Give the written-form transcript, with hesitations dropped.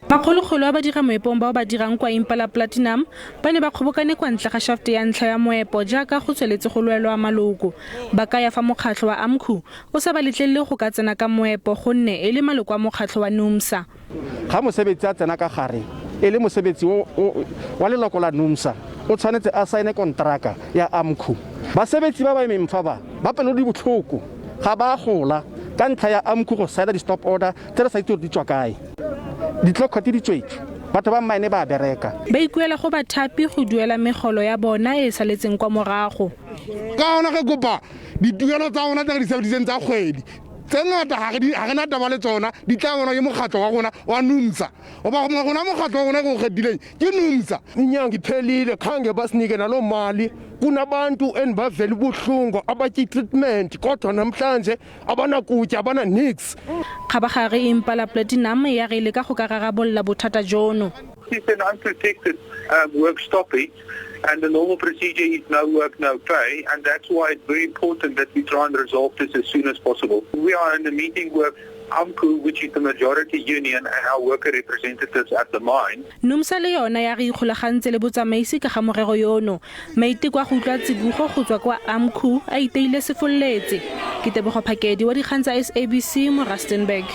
Makgolokgolo a badira moepong bao ba dirang kwa Impala Platinum ba ne ba kgobokane kwa ntle ga shafte ya ntlha ya moepo jaaka go tsweletse go lwelwa maloko. Ba kaya fa mokgatlho wa AMCU o sa ba letlelele go ka tsena ka moepo gonne e le maloko a mokgatlho wa NUMSA. Ga mosebetsi a tsena ka gare e le mosebetsi o, o, wa leloko la NUMSA, o tshwanetse a saene konteraka ya AMCU. Basebetsi ba ba emeng fa ba, ba pelo di botlhoko, ga ba a gola ka ntlha ya AMCU go saena di-stop order tse re sa itse gore di tswa kae. Ditlokgoti di tswetswe, batho ba mmaene ba a bereka. Ba ikuela go bathapi go duela megolo ya bona e e saletseng kwa morago. Ka gona re kopa dituelo tsa rona tse re di sebedisitseng tsa kgwedi tse ngata ga re na taba le tsona, di tla bonwa ke mokgatlo wa rona wa NUMSA, goba rona mokgatlo wa rona re o kgethileng ke NUMSA. Inyanga iphelile khange basinike naloo mali. Kunabantu endibavela ubuhlungu abatya i-treatment kodwa namhlanje abanakutya, abana niks. Kgabagare Impala Platinum ya re e leka go ka rarabolola bothata jono. It's an unprotected work stoppage and the normal procedure is no work, no pay, and that's why it's very important that we try and resolve this as soon as possible. We are in a meeting with AMCU, which is the majority union, and our worker representatives at the mine. NUMSA le yona ya re ikgolagantse le botsamaisi ka ga morero yono. Maiteko a go utlwa tsibogo go tswa kwa AMCU a iteile sefololetse. Ke Tebogo Phakedi wa dikgang tsa SABC mo Rustenburg.